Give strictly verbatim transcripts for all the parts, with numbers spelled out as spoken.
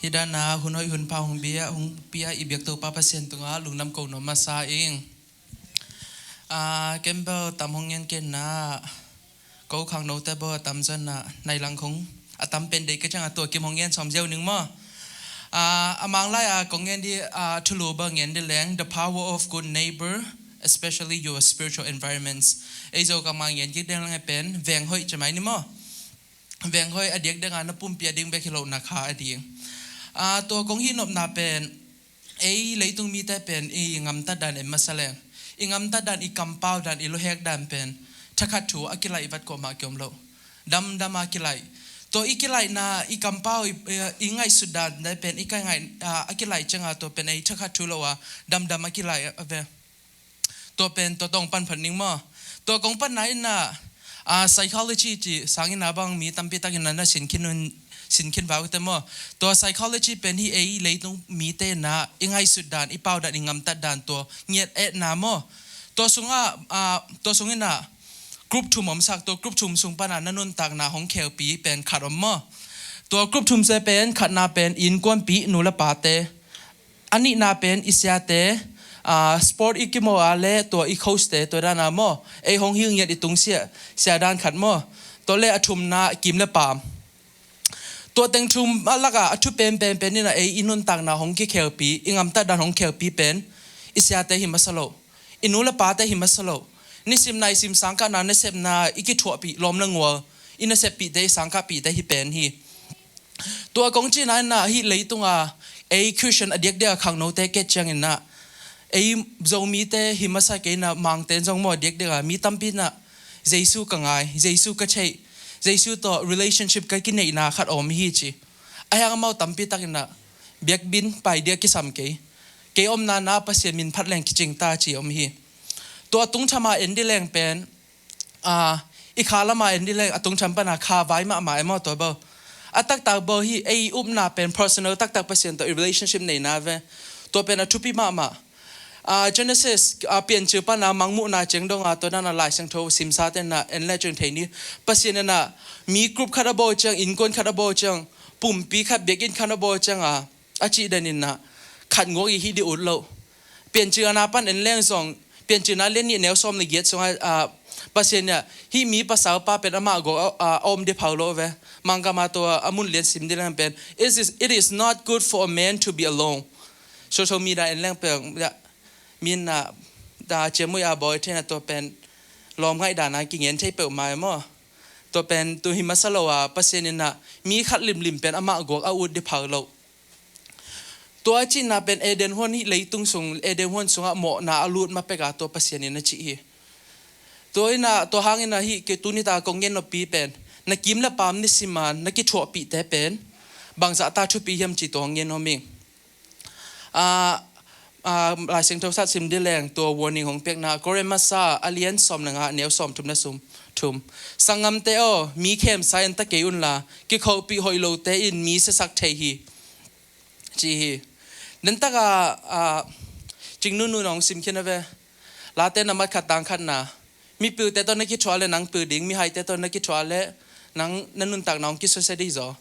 Hih dana hun hoih hun pha hong bia hong pia i biak Topa Pasian tungah lungdam ko nuam masa ing. Ah, ken bel tam hong ngen kei na, ko khangnote bel a tam zon na, nai lang khong a tam pen dei ka ciang a tua kim hong ngen sawm ziau ning maw. Ah, a mang lai a kong ngen di, ah, thulu bel ngen di leng, The Power of Good Neighbor, Especially Your Spiritual Environments. Ei zo ka mang ngen kik deng lang e pen veng hoih ci mai ni maw. Veng hoih a diakdiak a na pumpi a ding bek hi lo na kha a ding. Ah, tua kong hih nopna pen ei leitung mite pen i ngamtat dan en masa leng, i ngamtat dan, i kampau dan, i luhek dan pen thakhat thu a kilaih vat kuamah kiom lo. Damdam a kilaih. Tua i kilaihna, i kampau, i, i ngaihsut dan pen i kai ngaih, ah, a kilaih ciang a tua pen ei thakhat thu lo a damdam a kilaih a ve. Tua pen tua tawh hong pan phot ning maw. Tua kong panna in ah, ah, psychology ci sangin ah bang mi tampi takin ah na sin khin un, sin khin vau te maw. Tua psychology pen hih ei leitung mite in ah i ngaihsut dan, i pau dan, i ngamtat dan tua ngiat etna maw. Tua sungah, ah, tua sungin ah group thum om sak, tua group thum sung pan ah na nuntakna hong khelpi pen khat om maw. Tua group thum se pen khatna pen innkuanpih nu le pate, a nihna pen i siate, ah, sport i kimaw a le tua i coach te tua dan a maw, ei hong hilh ngiat i tung sia, sia dan khat maw. Tua le a thumna kim le paam. Tua teng thum a lakah a thu penpen pen in ah ei i nuntakna hong kikhelpi, i ngamtat dan hong khelpi pen i siate hi masa lo, i nu le pate hi masa lo. Nisim naisim sangkahna nasepna i kithuahpih lawm le ngual i naseppihte, i sangkahpihte hi pen hi. Tua kong cihna in ah hih leitung a ei Christian a diakdiak a khangnote ket ciangin ah ei Zomite hi masa kei in ah Mangte in zong maw a diakdiak a mi tampi in ah Jesu ka ngai, Jesu ka theih, Jesu tawh relationship ka kineihna khat a om hi ci. A hiang amau tampi takin ah biakbin pai dia kisam kei, kei omna na Pasian min phat leng kicing ta ci om hi. Tua tungtham a en di leng pen, ah, i kha lam a en di leng a tungtham pan a kha vai mahmah e maw tua bel. A taktak bel hih ei upna pen personal taktak Pasian tawh i relationship neihna ve. Tua pen a thupi mahmah. Ah, Genesis, ah, Piancil pan a Mangmuhna ciang dong a tua dan a Lai Siangtho simsate in ah en le ciang thei ni. Pasian in ah mi group khat a bawl ciang, innkuan khat a bawl ciang, pumpi khat, biakinn khat a bawl ciang a, a cih den in ah khat nguak i hih di ut lo. Piancil a na pan en leng zong, Piancil na lian nih neu sawm le giat sungah, ah, Pasian in ah hih mi pasal pa pen amah guak a, a om di phau lo ve. Mangkam a tua a mun lian sim di leng pen, it is, it is not good for a man to be alone. Social media en leng pen, ya, min ah, da ciamui a bawi thei in ah tua pen lawm ngaih dan a kingen thei peuhmah e maw. Tua pen tu hi masa lo a Pasian in ah mi khat limlim pen amah guak a ut di phau lo. Tua a cihna pen Eden huan hih leitung sung, Eden huan sungah mawhna a lut ma pek a tua Pasian in a cih hi. Tua in ah, tua hangin ah hih kei tuni ta kong ngen noppi pen na kim le paam nisim a na kithuahpihte pen bangzah ta thupi hiam ci tua hong ngen nuam ing. Ah, ah, Lai Siangtho sat sim di leng tua warning hong piakna, Korin masa a lian sawm le nga neu sawm thum na sum thum. Sanggamte aw, mi khemsa en ta kei unla, kikholhpih hoih lote in mi siasak thei hi. Ci hi. Dentak a, ah, Cing Nunu in hong sim khin a ve. Late na mat khat tang khatna. Mipilte tawh na kithuah le nang pil ding, mihaite tawh na kithuah le nang na nuntakna hong kisusia dih zaw.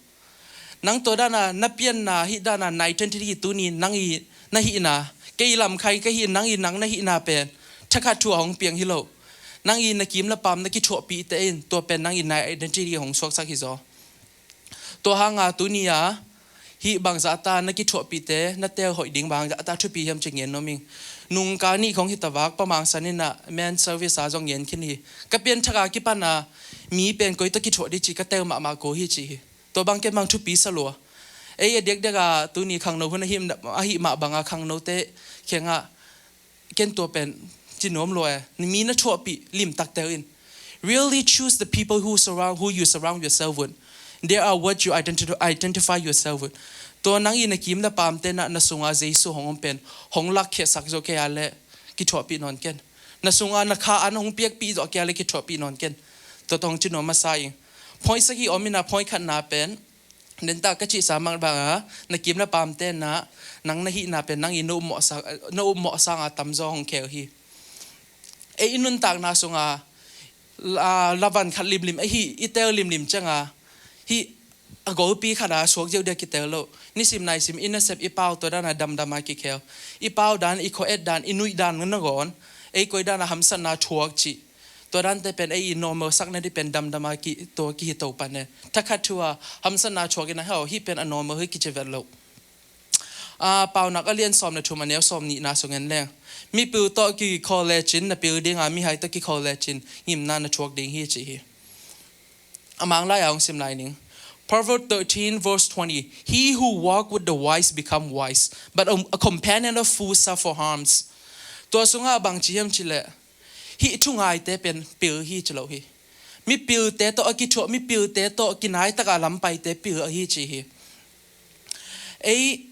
Nang tua dan a na pianna, hih dan a na identity tuni nang i na hihna, kei lamkhai ka hih, nang i nang na hihna pen thakhat thu a hong piang hi lo. Nang i na kim le paam na kithuahpihte in tua pen nang i na identity hong suaksak hi zaw. Tua hanga tuni a hih bangzah ta na kithuahpihte na tel hoih ding bangzah ta thupi hiam ci ngen nuam ing. Nungka nih khong hi ta vak, Pa Mang San in ah men service a zong ngen khin hi. Ka pianthak a kipan a mi pen koi tawh kithuah dih ci ka tel mahmah ko hi ci hi. Tua bang ken bang thupi sa lua. Ei a diakdiak a tuni khangno hun ahih, ahih mah bang a khangnote kiangah ken tua pen ci nuam lua e. Mi na thuahpih limtak tel in. Really choose the people who surround, who you surround yourself with. They are what you identi-, identify yourself with. Tua nang i na kim le paamte na, na sunga Jesu hong om pen hong lakkhiatsak zo kei a le kithuahpih nawn ken. Na sunga na kha an hong piakpih zo kei a le kithuahpih nawn ken. Tua tawh hong ci nuam masa ing. Point sagih om in a, point khatna pen Denta ka cihsa mang banga na kim na paamte na nang na hihna pen nang i na upmawh sang, na upmawh sanga tamzaw hong khel hi. Ei i nuntakna sunga la, lavan khat limlim ahi i tel limlim cianga hih a golpi khat a suak ziau dia kitel lo. Nisim naisim i nasep i pau tua dan a damdam a kikhel. I pau dan, i khua et dan, i nuih dan nangawn, ei koi dan a hamsatna thuak cih, tua dante pen ei i normal sakna ding pen damdam a ki, tua kihi to pan e. Thakhat thu a hamsatna thuak in a hau, hih pen a normal hi kici vet lo. A, Paunak a lian sawm le thum a neu sawm nihna sung en leng, mipil tawh kikhawl lecin na pil ding a, mihai tawh kikhawl lecin ngimna na thuak ding hi, ci hi. A mang lai a hong sim lai ning. Proverbs thirteen verse twenty, "He who walk with the wise become wise, but a, a companion of fools suffer harms." Tua sungah bang ci hiam cih leh, hih thungaite pen pil hi ci lo hi. Mipilte tawh a kithuah, mipilte tawh kinaitak a lampaite pil ahi ci hi. Ei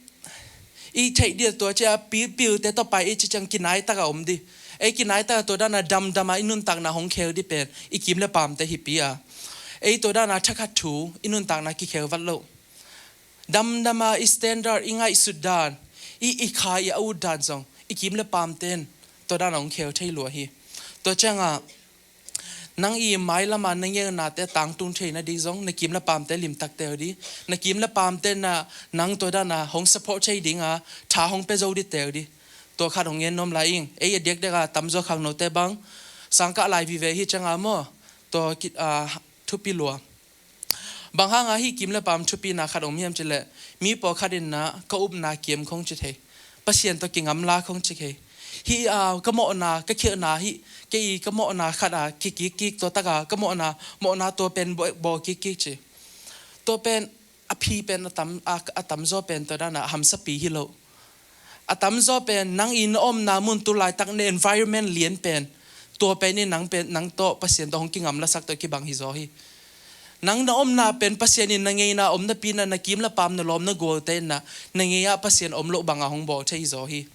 i theih ding a tua ci a pi, pilte tawh pai i ci ciang kinaitak a om ding. Ei kinaitak a tua dan a damdam a i nuntakna hong khel ding pen i kim le paamte hi pi a. Ei tua dan a thakhat thu i nuntakna kikhel vat lo. Damdam a i standard, i ngaihsut dan, i, i kha i a ut dan zong i kim le paamte in tua dan a hong khel thei lua hi. Tua ciang a nang i mailam a na ngeunate tangtung thei nading zong na kim le paamte limtak tel ding. Na kim le paamte na nang tua dan a hong support thei ding a tha hong pia zo ding tel ding. Tua khat hong ngen nuam lai ing. Ei a diakdiak a tamzaw khangnote bang sangkah lai vive hi ciang a maw, tua ki, a, thupi lua. Bang hang a hih kim le paam thupina khat om hiam cih leh, mi pawlkhat in na ka upna kiam khong ci thei, Pasian tawh kingamla khong ci thei. Hih, a, ka mawhna, ka khilhna hih, kei ka mawhna khat a kikikkik, tua tak a ka mawhna, mawhna tua pen bawl, bawl kikkik ci. Tua pen a phi pen a tam, a, a tamzaw pen tua dan a hamsapi hi lo. A tamzaw pen nang i na omna mun tu laitak na environment lian pen, tua pen in nang pen, nang tawh Pasian tawh hong kingamlasak tawh kibang hi zaw hi. Nang na omna pen Pasian in na ngeina om napi in na, na kim le paam na lawm na gualte in na, na ngei ah Pasian om loh bang a hong bawl thei hi zaw hi.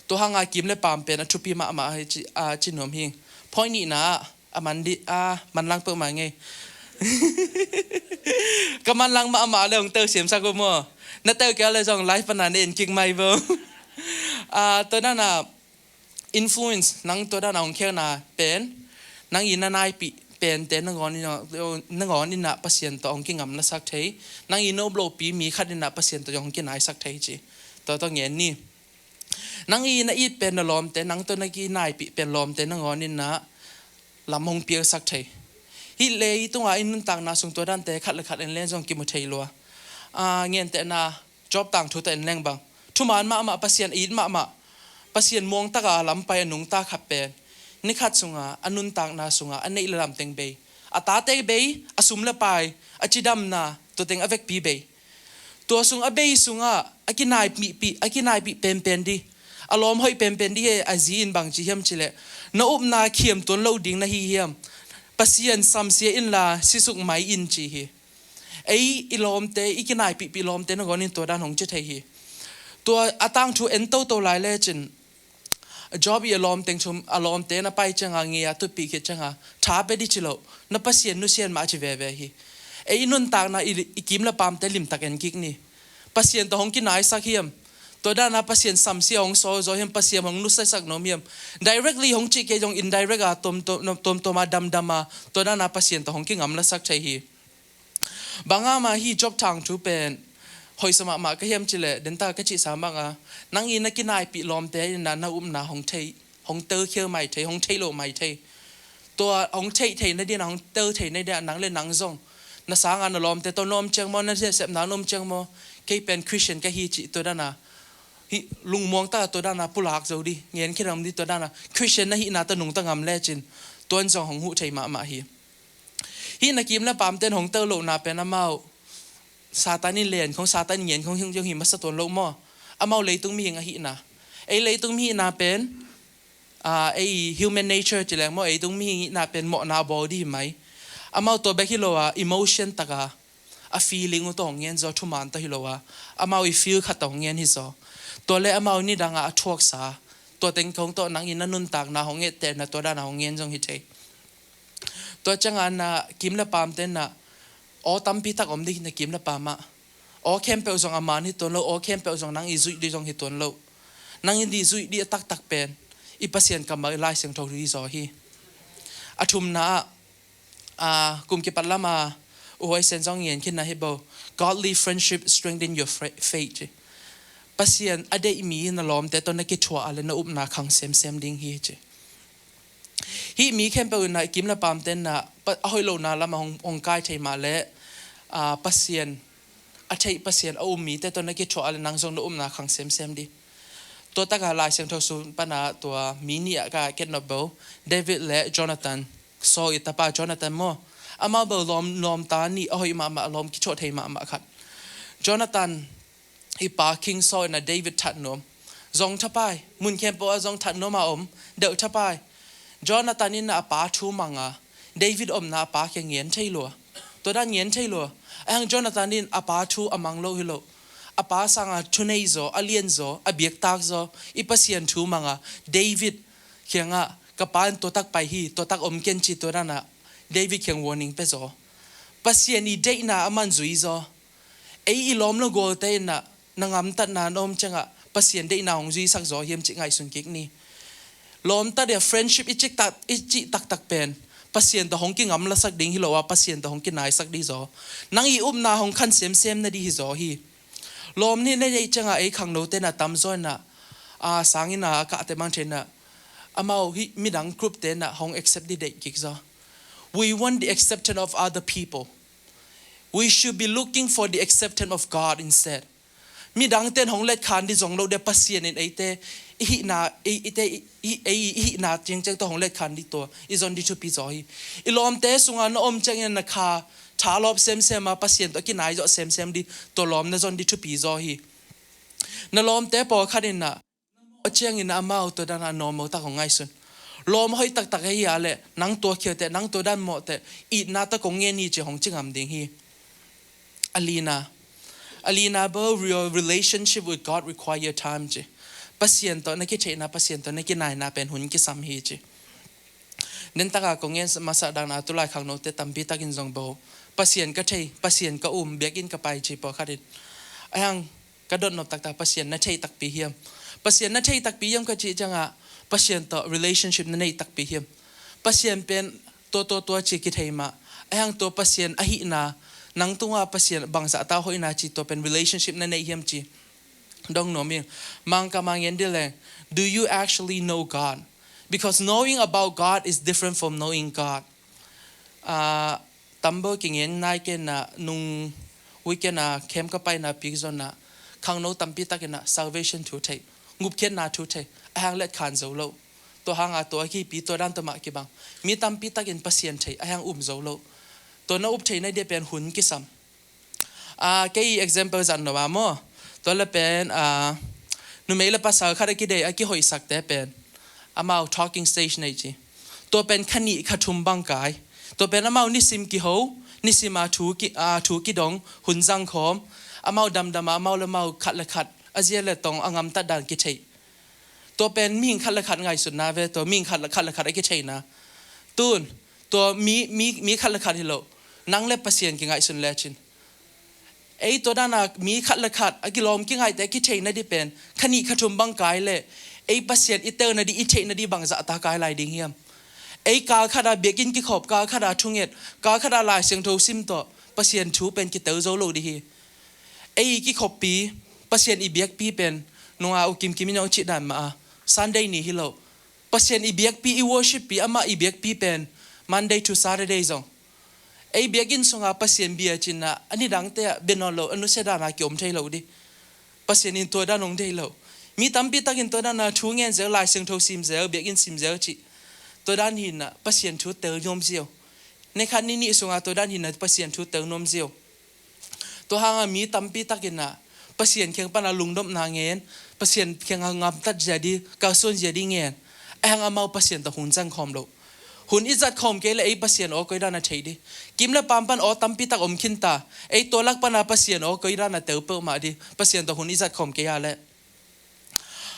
Tua hang a kim le paam pen a thupi mahmah hi ci, a, ci nuam hi. Point nihna ah, a man dih, a, manlang peuhmah ngei. Ka manlang mahmah le hong tel siamsak uh maw. Na tel kei le zong live pan a na en kik mai vo. A, tua dan a influence, nang tua dan a hong khelna pen, nang i na naipih pente nangawn in, nangawn in na Pasian tawh hong kingamlasak thei. Nang i na up lohpi mi khat in na Pasian tawh hong kinaisak thei ci. Tua tawh ngen ni. Nang i na it pen na lawmte, nang tawh na kinaipih pen lawmte nangawn in na lam hong pialsak thei. Hih leitung a i nuntakna sung tua dante khat le khat en leng zong kimu thei lua. A, ngentehna Job tangthu tawh en leng bang, thuman mahmah, Pasian a it mahmah, Pasian muangtak a lampai a nungta khat pen, ni khat sung a, a nuntakna sung a, a neih le lam teng bei, a tate bei, a sum le pai, a cidamna, tua teng a vekpi bei. Tua sung a bei sungah a kinaipihpih, a kinaipih penpen dih, a lawm hoih penpen dih hi. A zi in bang ci hiam cih leh, na upna khiam tuan loh ding na hi hiam? Pasian samsia inla sisuk mai in ci hi. Ei i lawmte, i kinaipihpih lawmte nangawn in tua dan hong ci thei hi. Tua a tangthu en toto lai lecin, Job i a lawmteng thum, a lawmte na pai ciang a, ngei a tutpih khit ciang a, tha pia dih ci lo, na Pasian nusia in mah ci veve hi. Ei i nuntakna i, i kim le paamte limtak en kik ni. Pasian tawh hong kinaisak hiam? Tua dan a Pasian samsia hong sawl zaw hiam? Pasian hong nusiasak nuam hiam? Directly hong cih kei zong indirect a, tuamtuam, tuamtuam a, damdam a, tua dan a Pasian tawh hong kingamlasak thei hi. Bang a mah hih Job tangthu pen hoihsa mahmah ka hiam cih leh, denta ka cihsa bang a, nang i na kinaipih lawmte in na, na upna hong thei, hong telkhial mai thei, hong theih loh mai thei. Tua hong theih theih nading a, hong tel theih nading a, nang le nang zong na sang a na lawmte tawh na om ciang maw, na sepna na om ciang maw, kei pen Christian ka hi cih tua dan a, hih lungmuang tak a tua dan a pulak zo dih, ngen khin a om dih tua dan a, Christian na hihna tawh nungta ngam lecin, tuan zong hong huh thei mahmah hi. Hih na kim le paamte in hong tel lohna pen amau Satan in len khong, Satan in ngen khong hing zong hi masa tuan lo maw. Amau leitung mihing ahihna, ei leitung mihingna pen, a, ei human nature ci leng maw, ei leitung mihingna pen mawhna bawl dih hi mai. Amau tua bek hi lo a, emotion tak a, a feeling uh tawh hong ngen zaw, thuman tawh hi lo a, amau i feel khat tawh hong ngen hi zaw. Tua le amau nidang a a thuaksa, tua teng khong tawh nang i na nuntakna hong ettehna tua dan a hong ngen zong hi thei. Tua ciang a na kim le paamte na aw tampi tak om dih na kim le paam ah. Aw khempeuh zong a man hi tuan lo, aw khempeuh zong nang i zuih dih zong hi tuan lo. Nang i dih zuih dih a taktak pen i Pasian kammal, i Lai Siangtho hi zaw hi. A thumna ah, a, kum kipat lam a Huaisen zong ngen khin na hi bo. Godly friendship strengthen your fra- faith ci. Pasian a deih mi na lawmte tawh na kithuah a le na upna khang semsem ding hi ci. Hih mi khempeuh in na kim le pamte na pa- a hoih lohna lamah hong, hong kai thei mah le, ah, Pasian a theih, Pasian a um mite tawh na kithuah a le nang zong na upna khang semsem ding. Tua takah Lai Siangtho sung pana tua mi nih ah ka kiatnop bo, David le Jonathan, Saul i tapa Jonathan maw. Amau bo lawm, lawmta nih a hoih mahmah, lawm kithuah thei mahmah khat. Jonathan i pa King Saul in a David that nuam. Zong thapai, mun khempeuh ah zong that nuam a om, deuh thapai. Jonathan in a pa thu mang a, David omna a pa kiang ngen thei lua. Tua dan ngen thei lua. Ahang Jonathan in a pa thu a mang lo hi lo. A pa sanga thunei zaw, a lian zaw, a biaktak zaw, i Pasian thu mang a, David kiangah ka pa in tua tak pai hi, tua tak om ken ci tua dan a, David kiang warning pia zaw. Pasian i deihna a man zui zaw. Ei i lawm le gualte in a, na ngamtatna na om ciangah Pasian deihna hong zuisak zaw hiam cih ngaihsun kik ni. Lawmta dia friendship i cih tak, i cih taktak pen Pasian tawh hong kingamlasak ding hi lo a, Pasian tawh hong kinaisak ding zaw. Nang i upna hong khan semsem na ding hi zaw hi. Lawm nih na neih ciangah ei khangnote na tamzaw in a, a, sangin a kahte mang thei in a, amau hih midang group te na hong accept ding deih kik zaw. We want the acceptance of other people. We should be looking for the acceptance of God instead. Midangte in hong letkhan ding zong lo dia, Pasian in eite i hihna, ei, eite i, i, ei i hihna ciangciang tawh hong letkhan ding tua i zon ding thupi zaw hi. I lawmte sungah na om ciangin na kha thalawp semsem a, Pasian tawh a kinai zawh semsem ding tua lawm na zon ding thupi zaw hi. Na lawmte pawlkhat in na a ciangin amau tua dan a normal tak hong ngaihsun. Lawm hoih taktak ahi a le nang tua khial teh, nang tua dan mawh teh, itna tak kong ngen hi ci hong ci ngam ding hi. A lina, a lina bo, your relationship with God require time ci. Pasian tawh na kitheihna, Pasian tawh na kinaina pen hun kisam hi ci. Nen taka kong ngen masa dan a tulai khangnote tampi takin zong bo, Pasian ka thei, Pasian ka um, biakinn ka pai ci pawlkhat in. Ahang ka dotnop taktak Pasian na thei takpi hiam? Pasian na thei takpi hiam ka cih ciangah Pasian tawh relationship na neih takpi hiam? Pasian pen tua, tua, tua ci kithei mah. Ahang tua Pasian ahihna, nang tungah Pasian bangzah ta hoihna ci tua pen relationship na neih hiam ci. Dong nuam ing. Mangkam a ngen dih leng, do you actually know God? Because knowing about God is different from knowing God. Ah, tambo kingen nai ken na nung weekend a camp ka paina peak zone na khangno tampi takin a salvation thu thei, ngupkhiatna thu thei, ahang let khan zo lo. Tua hanga tua kipi tua dan tua mah kibang. Mi tampi takin Pasian thei, ahang um zo lo. Tua na up theihna dia pen hun kisam. Ah, kei example zan no maw. Tua le pen, ah, numei le pasal khat a kidei a kihoihsakte pen amau talking stage nei ci. Tua pen kha nih kha thum bang kai. Tua pen amau nisim kiho, nisim a thu ki, a thu kidong, hun zang khawm. Amau damdam a, amau le amau khat le khat a zia le tong a ngamtat dan kitheih. Tua pen mihing khat le khat ngaihsutna ve, tua mihing khat le khat le khat a kitheihna. Tun, tua mi, mi, mi khat le khat hi lo. Nang le Pasian kingaihsun lecin. Ei tua dana mi khat le khat a kilawm kingaihte a kitheihna dih pen kha nih kha thum bang kai le ei Pasian i telna dih, i theihna dih bangzah ta kai lai ding hiam? Ei kal khata biakinn kikhop, kal khata thunget, kal khata Lai Siangtho sim tawh Pasian thu pen kitel zo lo dih hi. Ei kikhoppi, Pasian i biakpi pen nunga u kimkim in hong cih dan mah a Sunday ni hi lo. Pasian i biakpi, i worship pi, amah i biakpi pen Monday to Saturday zong. Ei biakinn sunga Pasian bia cinna a nidangte ah bia nawn lo, a nusia dana kiom thei lo dih. Pasian in tua dan hong thei lo. Mi tampi takin tua dana thu ngen zel, Lai Siangtho sim zel, biakinn sim zel cih. Tua dan hinna Pasian thu tel nuam zio. Ni khat ni nih sunga tua dan hinna Pasian thu tel nuam zio. Tua hanga mi tampi takin a Pasian kiang pana lungdopna ngen, Pasian kianga ngamtat zia dih, kalsuan zia dih ngen. Ahang amau Pasian tawh hun zang khawm lo. Hun i zat khawm kei le ei Pasian aw koi dana thei dih. Kim le pam pan aw tampi tak om khinta. Ei tua lak pana Pasian aw koi dana tel peuhmah dih. Pasian tawh hun i zat khawm kei a le.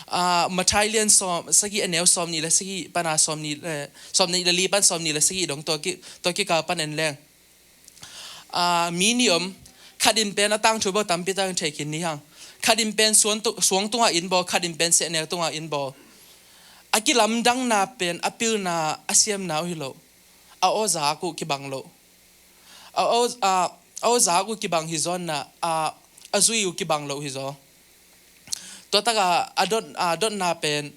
Ah, Mathai lian sawm, sagih a neu sawm nih le sagih pana sawm nih le, sawm nih le li pan sawm nih le sagih dong tua ki, tua kikal pan en leng. Ah, mi nih om, khat in pen a tangthu bawh tampi tak thei khin ni hang. Khat in pen suang tu, suang tungah in bawl, khat in pen sehnel tungah in bawl. A kilamdangna pen a pilna a siamna uh hi lo. A awzak uh kibang lo. a, a, a, a zak uh kibang hi zaw na, a, a zui uh kibang lo hi zaw. Tua taka a dot, a dotna pen,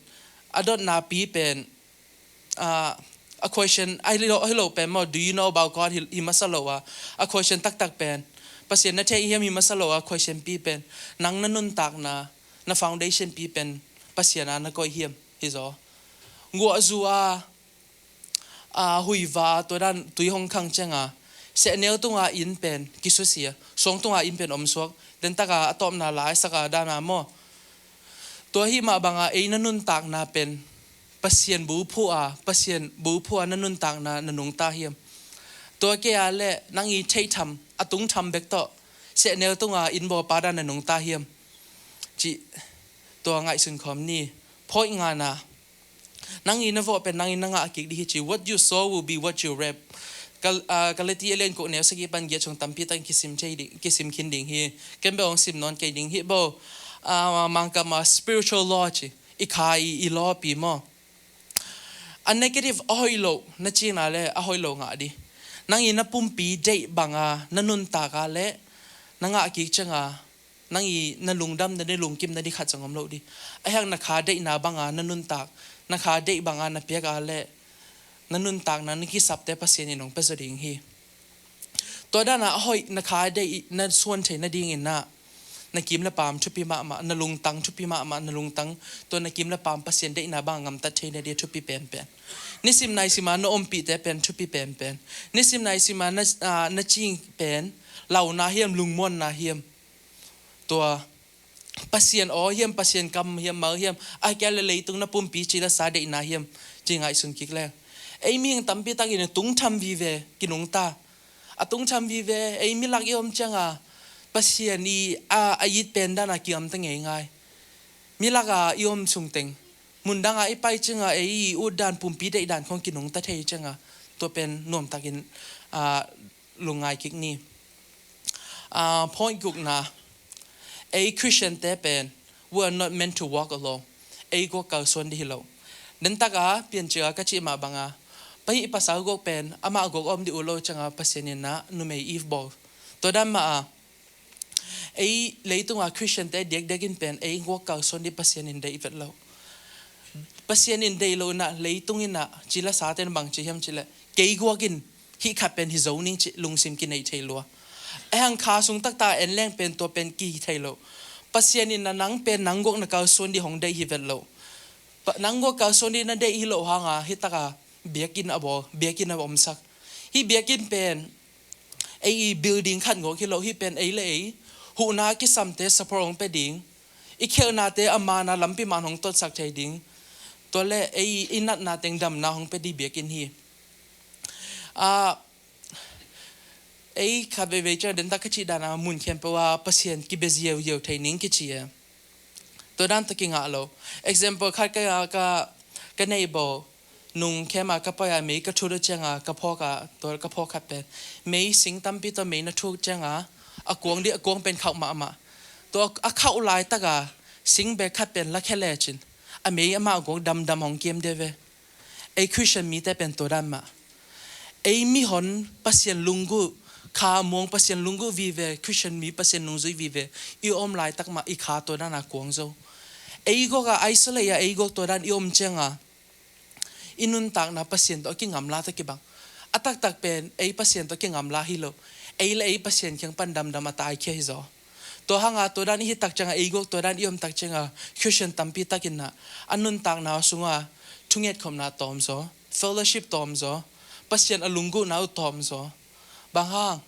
a dotna pi pen, a, a question, a hi lo, a hi lo pen maw, "Do you know about God?" Hi, hi masa lo a, a question taktak pen, "Pasian na thei hiam?" Hi masa lo a, question pi pen, "Nang na nuntakna, na foundation pi pen Pasian a na koih hiam?" Hi zaw. Guah zu a, a, huiva tua dan tui hong khang cianga, sehnel tunga inn pen kisusia, suang tunga inn pen omsuak, den taka a tawpna lai saka dana maw. Tua hi mah banga ei na nuntakna pen Pasian bu phu a, Pasian bu phu a na nuntakna na nungta hiam? Tua kei a le nang i theih tham, a tung tham bek tawh sehnel tunga inn bawlpa dan na nungta hiam? Cih tua ngaihsun khawm ni. Point ngana, nang i na vawh pen nang i na ngah kik dih hi ci. "What you sow will be what you reap." Gal-, ah, Galati a lian kuk neu sagih pan giat chung tampi takin kisim thei ding, kisim khin ding hi. Ken bel hong sim nawn kei ding hi bo. Ah, Mangkam a spiritual law ci. I kha i, i law pi maw. A negative a hoih lo na cina le a hoih lo ngah dih. Nang i na pumpi deih banga na nuntak a le na ngah kik cianga, nang i na lungdam na dih, lungkim na dih khat zong om lo dih. A hiang na kha deihna banga na nuntak, na kha deih banga na piak a le na nuntakna na kisapte Pasian in hong pia zaw ding hi. Tua dana a hoih na kha deih na suan thei nadingin ah, na kim le paam thupi mahmah, na lungtang thupi mahmah, na lungtang tua na kim le paam Pasian deihna bang ngamtat thei na dih thupi penpen. Nisim naisima na ompihte pen thupi penpen. Nisim naisima na, ah, na cing pen, launa hiam, lungmuanna hiam. Tua Pasian aw hiam, Pasian kam hiam, mal hiam, a kia le leitung na pumpi ci le sa deihna hiam, ci ngaihsun kik le. Ei mihing tampi takin a tungtham vive kinungta. A tungtham vive, ei milak i om cianga Pasian i a, a it pen dana kiamta ngeingai. Milaka i om sungteng, mundanga i pai cianga ei i ut dan, pumpi deih dan khong kinungta thei cianga, tua pen nuamtakin, a, lungngai kik ni. Ah, point gukna, ei Christian te pen, we are not meant to walk alone. Ei guak kalsuan dih hi lo. Den taka Piancil a ka cih mah banga, pahih pasal guak pen amah guak om dih uh lo cianga Pasian in ah numei Eve bawl. Tua dan mah a, ei leitunga Christian te diakdiakin pen ei guak kalsuan dih Pasian in deih vet lo. Pasian in deih lo inah leitung inah ci le sa ten bang ci hiam ci le, kei guakin hih khat pen hi zo ning cih lungsim kineih thei lua. A hang kha sung takta en leng pen tua pen ki thei lo. Pasian in na nang pen nang guak na kalsuan dih hong deih hi vet lo. Pa, nang guak kalsuan dih na deih hi lo hanga hih taka biakinn a bawl, biakinn a omsak. Hih biakinn pen ei i building khat guak hi lo, hih pen ei le ei huhna kisamte support hong pia ding, i khelhnate a mana lampi man hong totsak thei ding, tua le ei i natna teng damna hong pia dih biakinn hi. Ah, ei khat veivei ciang den tak ka cih dana mun khempeuh a Pasian kibia ziauziau thei ning kici e. Tua dan tawh kingah lo. Example khat ka, ka, ka nei bo. Nung khema ka pai a mei ka thut uh cianga ka phawk a, tua ka phawk khat pen mei sing tampi tawh mei na thuk cianga a kuang dih, a kuang pen khauh mahmah. Tua a khauh laitaka sing bek khat pen lakhia lecin a mei amah guak damdam hong kiam dih ve. Ei Christian mite pen tua dan mah. Ei mihon Pasian lunggulh, kha muang Pasian lunggulh vive, Christian mi Pasian nungzui vive i om laitak mah i kha tua dana kuang zo. Ei guak a isolate a ei guak tua dan i om cianga i nuntakna Pasian tawh a kingamla tawh kibang. A taktak pen ei Pasian tawh kingamla hi lo. Ei le ei Pasian kiang pan damdam a taikhia hi zaw. Tua hanga tua dan i hih tak cianga ei guak tua dan i om tak cianga Christian tampi takin ah a nuntakna sunga thungetkhopna tawm zaw, fellowship tawm zaw, Pasian a lunggulhna uh tawm zaw. Bang hang?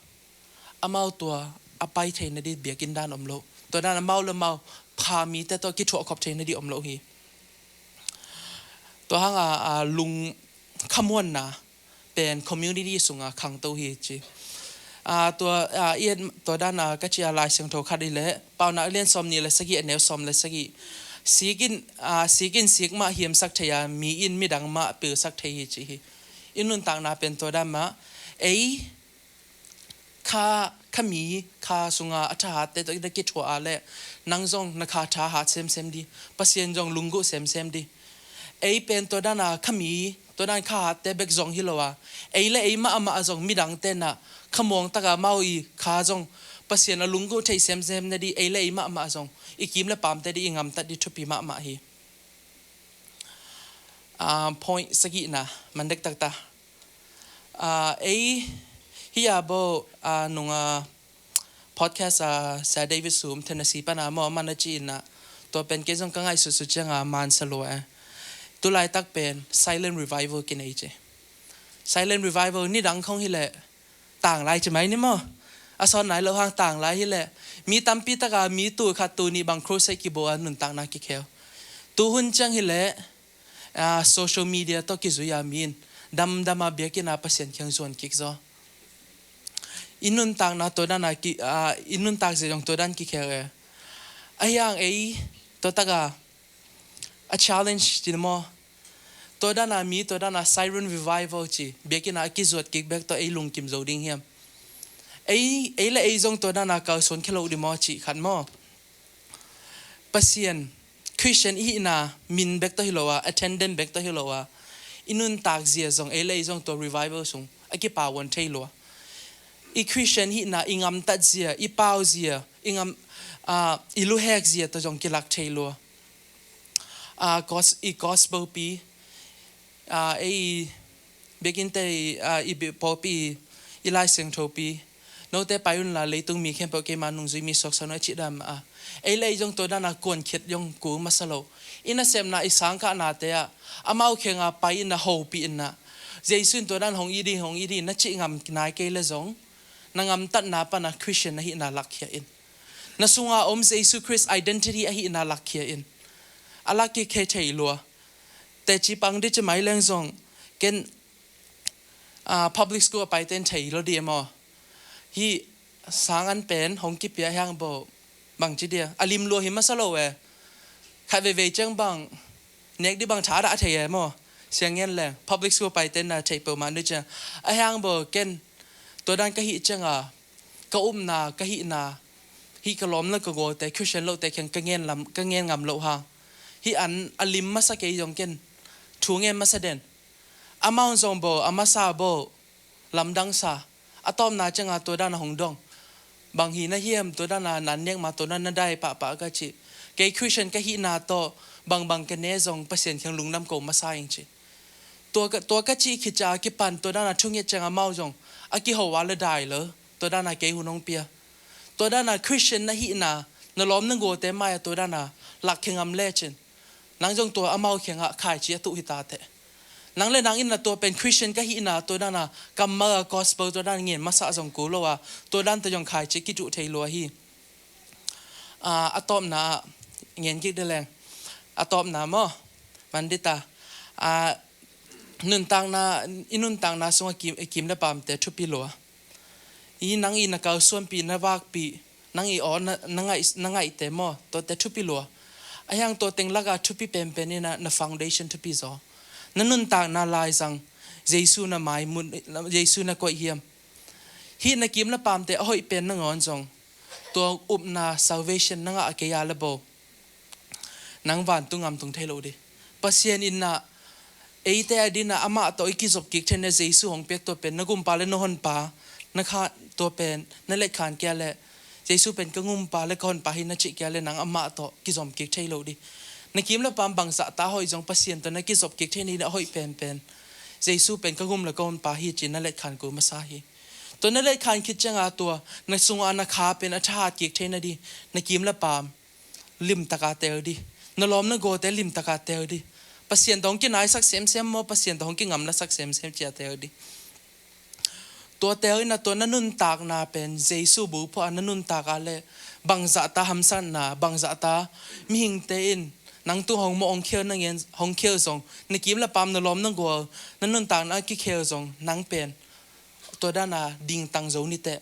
Amau tua a pai theina dih biakinn dan om lo. Tua dan amau le amau pha mite tawh kithuahkhop theina dih om lo hi. Tua hanga, a, lung khamuanna pen community sunga khangto hi ci. A, tua, a, i et tua dana ka cia Lai Siangtho khat i le Paunak lian sawm nih le sagih a neu sawm le sagih. Sikin, a, sikin sik mah hiamsak thei a, mi in midang mah pilsak thei hi ci hi. I nuntakna pen tua dan mah. Ei kha, kha mi, kha sunga a thahatte tawh na kithuah a le nang zong na kha thahat semsem dih. Pasian zong lunggulh semsem dih. Ei pen tua dana kha mi Tua dan kha hatte bek zong hi lo a, ei le ei mahmah zong midangte na kha muang taka amau i kha zong Pasian a lungguh thei semsem na di, ei le ei mahmah zong i kim le paamte di i ngamtat di thupi mahmah hi. Ah, point sagihna, man dek takta. Ah, ei hi a bo, ah, nunga podcast a Sir David Sum Tennessee pana maw, man a ci inna, tua pen kei zong ka ngaihsutsut cianga mansa lua e. Tulaitak pen silent revival kinei ci. Silent revival nidang khong hileh tanglai ci mai ni maw. A sawn nai lo hang tanglai hileh mi tampi taka mi tul khat tul nih bang crusade kibawl a nuntakna kikhel. Tuhun ciang hileh, ah, social media tawh kizui a mi in damdama biakinn a Pasian kiang zuan kik zaw. I nuntakna tua dana ki, ah, i nuntak zia zong tua dan kikhel e. Ahiang ei tua taka a challenge ci ni maw. Tua dana mi, tua dana silent revival ci biakinn a kizuat kik bek tawh ei lungkim zo ding hiam? Ei, ei le ei zong tua dana kalsuan khia lo di maw ci khat maw. Pasian, Christian i hihna min bek tawh hi lo a, attendant bek tawh hi lo a, i nuntak zia zong ei le ei zong tua revival sung a kipauan thei lua. I Christian hihna, i ngamtat zia, i pau zia, i ngam, ah, i luhek zia tawh zong kilak thei lua. Ah, gos-, i gospel pi, ah, ei biakinn te, ah, i bi-, pawlpi, i Lai Siangtho pi, note pai unla leitung mi khempeuh keima nungzui mi suaksan uh a cih dan a. Ei le ei zong tua dana kuankhiat zong kul masa lo. I nasepna, i sangkahnate ah amau kianga pai inna, hopih inna, Jesu in tua dan hong it ding, hong it ding na cih ngam nai kei le zong, na ngamtatna pana Christian na hihna lakkhia in. Na sunga om Jesu Christ identity ahihna lakkhia in. A lak kik thei lua. Teci pang di ci mai leng zong ken, ah, public school a paite in thei lo di e maw. Hih sang an pen hong kipia hiang bo bang ci dia, a lim lua hi masa lo e. Khat veivei ciang bang nek di bang tha dah thei e maw. Siang ngen leng public school a paite in na thei peuhmah ni ciang. Ahiang bo ken tua dan ka hih cianga ka upna, ka hihna, hih ka lawm le ka gualte, Christian lohte kiang ka ngen lam, ka ngen ngam loh hang, hih an a lim masa kei zong ken thu ngen masa den. Amau zong bo, a masa bo, lamdang sa, a tawpna cianga tua dana hong dong. Bang hi na hiam, tua dana nan nek ma, tua dana na dai pahpah ka ci. Kei Christian ka hihna tawh bangbang ka ne zong Pasian kiang lungdam ko masa ing ci. Tua ka, tua ka cih khit ciang a kipan tua dana thunget ciang amau zong a kiho a le dai lo, tua dana kei hun hong pia. Tua dana Christian na hihna, na lawm na gualte mai-ah tua dana lakkhia ngam lecin, nang zong tua amau kiangah khaici a tuh hi ta teh. Nang le nang in na tua pen Christian ka hihna tua dana kammal a gospel tua dana ngen masa zong kul lo a, tua dante zong khaici kituh thei lua hi. Ah, a tawpna ah ngen kik de leng. A tawpna maw, man di ta. Ah, nuntakna, i nuntakna sungah kim, kim le paamte thupi lua. I nang i na kalsuanpih, na vakpih, nang i aw na, na ngaih, na ngaihte maw, tuate thupi lua. Ahiang tua teng laka thupi penpen in na, na foundation thupi zaw. Na nuntakna laizang, Jesu na maimut, Jesu na koih hiam? Hih na kim le paamte a hoih pen nangawn zong tua upna salvation na ngah a kei a le bo, nang vantung ngam tung thei lo di. Pasian in na eite a dina amah tawh i kizop kik theihna Jesu hong piak tua pen na gumpa le na honpa, na kha tua pen na letkhan kia le Jesu pen ka gumpa le ka honpa hi na cih kia le nang amah tawh kizom kik thei lo di. Na kim le paam bangzah ta hoih zong Pasian tawh na kizop kik theihna a hoih penpen Jesu pen ka gum le ka honpa hi ci na letkhan kul masa hi. Tua na letkhan khit cianga tua na sunga na kha pen a thahat kik theihna di, na kim le paam limtaka tel di. Na lawm na gualte limtaka tel di. Pasian tawh hong kinaisak semsem maw, Pasian tawh hong kingamlasak semsem cia tel di. Tua tel in na tua na nuntakna pen Jesu bulphuh a na nuntaka le bangzahta hamsatna, bangzahta mihingte in nang tung hong mawh hong khial na ngen, hong khial zong na kim le paam, na lawm na gual, na nuntakna a kikhel zong nang pen tua dana dingtang zo ni teh.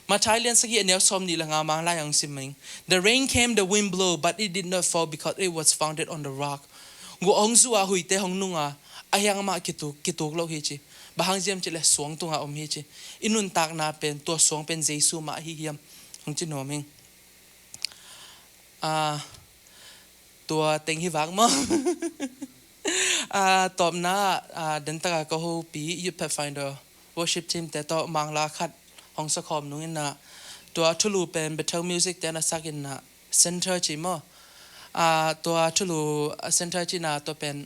Matthai lian sagih a neu sawm nih le nga Manglai ah hong sim ing. The rain came, the wind blew, but it did not fall because it was founded on the rock. Guah hong zu a huite hong nung a, a hiang mah kituk, kituk lo hi ci. Bang hang ziam cih leh suang tungah om hi ci. I nuntakna pen, tua suang pen Jesu mah ahi hiam? Hong ci nuam ing. Ah, tua teng hi vak maw. Ah, tawpna, ah, dentaka ka hopi Youth Pathfinder worship team te tawh mangla khat hong sakhawm nung inah, tua thulu pen Bethel Music te na sak inah center ci maw. Ah, tua thulu, ah, center ci na tua pen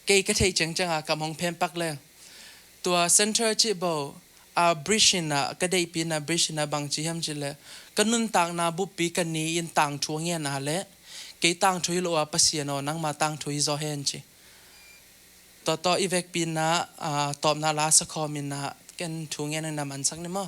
kei ka theih ciangcianga kam hong phenpak leng, tua center ci bo, a, bridge inah, ka deihpi inah bridge inah bang ci hiam ci leh, ka nuntakna buppi ka ni in tangthu a ngen a leh, kei tangthu hi lo a, Pasian aw, nangma tangthu hi zaw hen ci. Tua tawh i vekpi inah, a, tawpna la sakhawm inah ken thu ngen inah mansak ni maw.